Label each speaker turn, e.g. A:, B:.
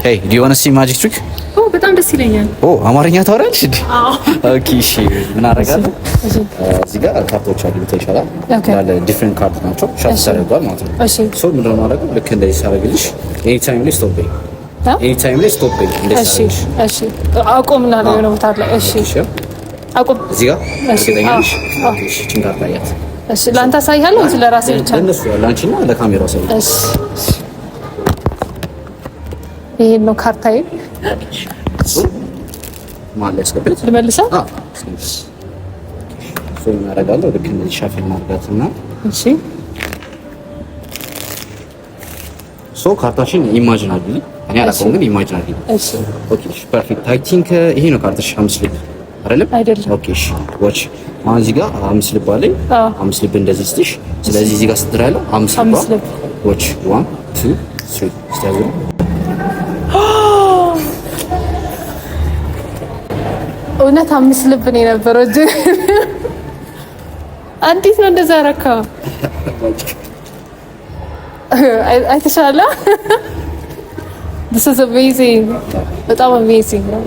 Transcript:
A: Hey, do you wanna see magic trick?
B: ኦ፣ በጣም ደስ ይለኛል።
A: ኦ፣ አማርኛ ታወራለሽ እንዴ? Okay፣ እሺ። ምን አደርጋለሁ? እዚህ ጋር ካርታዎች አሉ፣ ይታይሻል። እንዳለ different card ናቸው። Shuffle ተደርጓል ማለት ነው። So ምንድን ነው የማደርገው? ልክ እንደዚህ ሳደርግልሽ any time ላይ stop በይ። Any time ላይ stop በይ። እንደዚህ ሳደርግልሽ።
B: እሺ፣ አቁምና ነው የሆነ ቦታ ላይ። እሺ፣ አቁም።
A: እዚህ ጋር እርግጠኛ ነሽ? Okay፣ እሺ። ይህችን ካርታ አያት።
B: እሺ፣ ለአንተ አሳይሃለሁ ወይስ ለራሴ ብቻ?
A: ለእነሱ፣ ለአንቺና ለካሜራው አሳይ።
B: እሺ፣ ይሄን ነው ካርታዬ።
A: መሀል ላይ አስገቢያት።
B: ልመልሰው?
A: አዎ። So ምን አደርጋለሁ? ልክ እንደዚህ shuffle ማድረጋትና So ካርታሽን imagine አድርጊ። እኔ አላውቀውም ግን imagine አድርጊ።
B: እሺ።
A: Okay፣ እሺ፣ perfect። I think ይሄ ነው ካርታሽ፣ አምስት ልብ አይደለም?
B: አይደለም።
A: Okay፣ እሺ፣ watch። አሁን እዚህ ጋር አምስት ልብ አለኝ። አምስት ልብ እንደዚህ ስትሽ፣ ስለዚህ እዚህ ጋር ስትራ ያለው አምስት ልብ።
B: አምስት ልብ።
A: Watch፣ one, two, three ስትያዙ።
B: እውነት አምስት ልብ ነው የነበረው። እጅ እንዴት ነው እንደዛ ያረካው? አይተሻላ? This is amazing። በጣም amazing ነው።